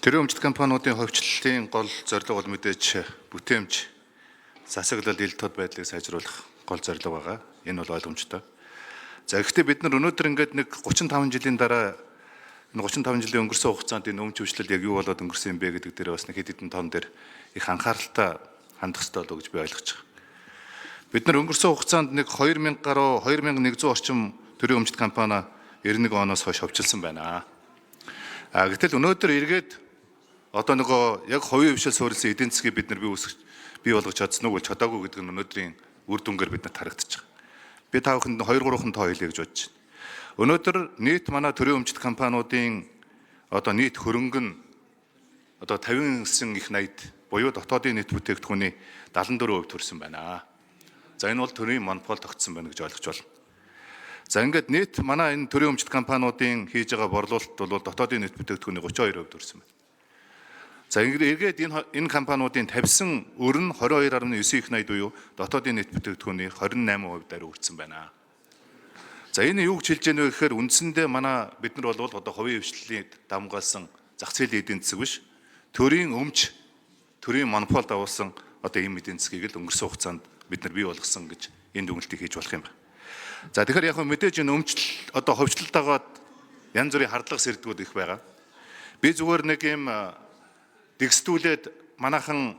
Төрийн өмчт компаниудын хувьчлалын гол зорилго бол мэдээж бүтээмж, засаглал, ил тод байдлыг сайжруулах гол зорилго байгаа. Энэ бол ойлгомжтой. За, гэхдээ бид нар өнөөдөр ингээд нэг 35 жилийн дараа, энэ 35 жилийн өнгөрсөн хугацаанд энэ өмч хөвчлөл яг юу болоод өнгөрсөн юм бэ гэдэг дээр бас нэг хэд хэдэн том дээр их анхааралтай хандах ёстой болов уу гэж би ойлгож байгаа. Бид нар өнгөрсөн хугацаанд нэг 2000 гаруй, 2100 орчим төрийн өмчт компани 91 оноос хойш ховчилсан байна. А гэтэл өнөөдөр эргээд одоо нөгөө яг хувийн хвшил суурилсан эдийн засгийг бид нар бий болгож чадсан уу, чадаагүй гэдэг нь өнөөдрийн үр дүнгээр бид нарт харагдаж байгаа. Би та бүхэнд 2 3хан тоо хэлье гэж бодож байна. Өнөөдөр нийт манай төрийн өмчт компаниудын одоо нийт хөрөнгө нь одоо 59 их 80 буюу дотоодын нийт бүтээгдэхүүний 74% төрсөн байна. За, энэ бол төрийн монопол тогтсон байна гэж ойлгож байна. За, ингээд нийт манай энэ төрийн өмчт компаниудын хийж байгаа борлуулалт бол дотоодын нийт бүтээгдэхүүний 32% төрсөн байна. За, ингээд эргээд энэ компаниудын тавьсан өр нь 22.9 их 80 буюу дотоодын нийт бүтээгдэхүүний 28% даруй хүрсэн байна. За, энэ юу гэж хэлж яах вэ гэхээр үндсэндээ манай бид нар бол одоо хувийн хвшлийн давмгаалсан зах зээлийн эдийн засаг биш, төрийн өмч, төрийн монопол дагуулсан одоо ийм эдийн засгийг л өнгөрсөн хугацаанд бид нар бий болгосон гэж энэ дүгнэлтийг хийж болох юм байна. За, тэгэхээр яг мэдээж энэ өмчлөл, одоо ховчлол дагаад янз бүрийн хардлага сэрдгүүд их байгаа. Би зүгээр нэг юм дэгсдүүлээд, манайхан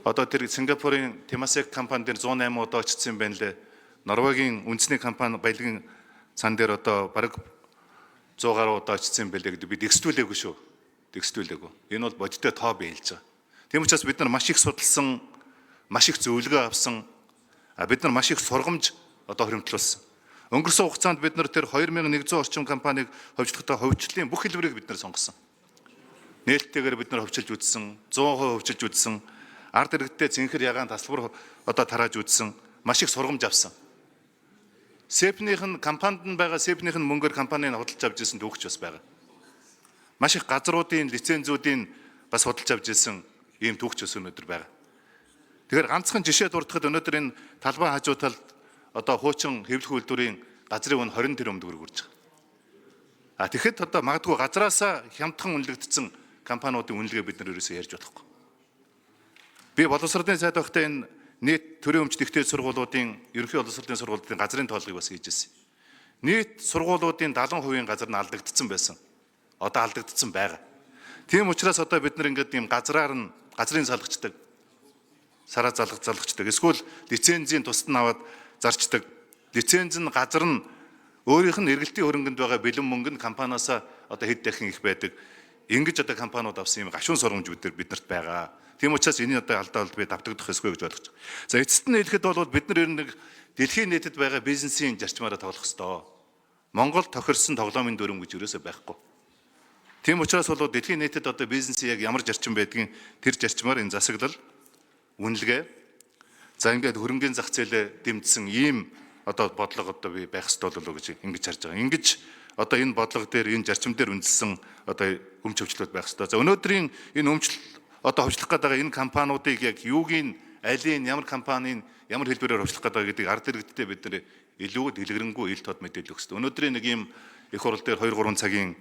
одоо тэр Сингапурын Temasek компани дээр 108 удаа очсон юм байна лээ. Норвегийн үндэсний компани баялагын сан дээр одоо бараг 100 гаруй удаа очсон юм байлээ гэдэг би дэгсдүүлээгүй шүү. Дэгсдүүлээгүй. Энэ бол бодиттой тоо би хэлж байгаа. Тийм учраас бид нар маш их судалсан, маш их зөвлөгөө авсан, бид нар маш их сургамж одоо хуримтлуулсан. Өнгөрсөн хугацаанд бид нар тэр 2100 орчим компанийг ховчлохдоо ховчлолын бүх хэлбэрийг бид нар сонгосон. Нээлттэйгээр бид нар ховчилж үзсэн, 100% ховчилж үзсэн, ард иргэдтэй цэнхэр ягаан тасалбар одоо тарааж үзсэн, маш их сургамж авсан. СЭП-ийнх нь компанид нь байгаа СЭП-ийнх нь мөнгөөр компаниг худалдаж авч ирсэн түүхч бас байгаа. Маш их газруудын лицензүүдийн бас худалдаж авч ирсэн ийм түүхч бас өнөөдөр байгаа. Тэгэхээр ганцхан жишээ дурдахад өнөөдөр энэ талбай хажуу талд одоо хуучин хэвлэх үйлдвэрийн газрын үн 20 тэрбум төгрөг хүрч байгаа. А тэгэхэд одоо магадгүй газраасаа хямдхан үнэлэгдсэн компаниудын үнэлгээ бид нар ерөөсөө ярьж болохгүй. Би боловсролын сайд байхдаа энэ нийт төрийн өмчт их дээд сургуулиудын, ерөнхий боловсролын сургуулиудын газрын тоолгыг бас хийж ирсэн. Нийт сургуулиудын 70%-ийн газар нь алдагдсан байсан. Одоо алдагдсан байгаа. Тийм учраас одоо бид нар ингээд ийм газраар нь газрын салгацдаг, сараа залгацдаг. Эсвэл лицензийн тусад нь аваад зарчдаг. Лиценз нь, газар нь, өөрийнх нь эргэлтийн хөрөнгөнд байгаа бэлэн мөнгө нь компаниасаа одоо хэд дахин их байдаг. Ингэж одоо компаниуд авсан юм гашуун сургамж биднэрт байгаа. Тийм учраас энэ одоо алдаа бол би давтагдах ёсгүй гэж ойлгож байгаа. За, эцэст нь хэлэхэд бол бид нар ер нь нэг дэлхийн нийтэд байгаа бизнесийн зарчмаараа тоглох ёстой. Монгол тохирсон тоглоомын дүрэм гэж ерөөсөө байхгүй. Тийм учраас бол дэлхийн нийтэд одоо бизнесийн яг ямар зарчим байдгийг тэр зарчмаар энэ засаглал, үнэлгээ, за, ингээд хөрөнгөний зах зээлээ дэмжсэн ийм одоо бодлого одоо би байх ёстой болов уу гэж ингэж харж байгаа. Ингэж одоо энэ бодлого дээр, энэ зарчим дээр үндэслэн одоо өмч хөвчлүүд байх ёстой. За, өнөөдрийн энэ өмчлөл, одоо ховчлох гэдэг байгаа энэ компаниудыг яг юугийн, алийн, ямар компанийн ямар хэлбэрээр ховчлох гэдэг гэдгийг ард иргэдтэй бид нар илүү дэлгэрэнгүй, ил тод мэдээлэл өгөх ёстой. Өнөөдрийн нэг ийм их хурал дээр 2 3 цагийн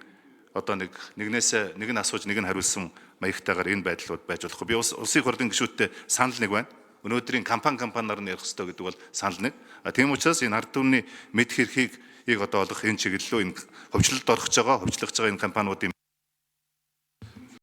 одоо нэг нэгнээс нэг нь асууж, нэг нь хариулсан маягтайгаар энэ байдлууд байж болохгүй. Би улсын хурлын гишүүдтэй санал нэг байна. Өнөөдрийн компани компаниар нь ярих ёстой гэдэг бол санал нэг. А тийм учраас энэ ард түмний мэдэх эрхийг одоо олох энэ чиглэл рүү энэ ховчлолд орох гэж байгаа, ховчлох гэж байгаа энэ компаниудын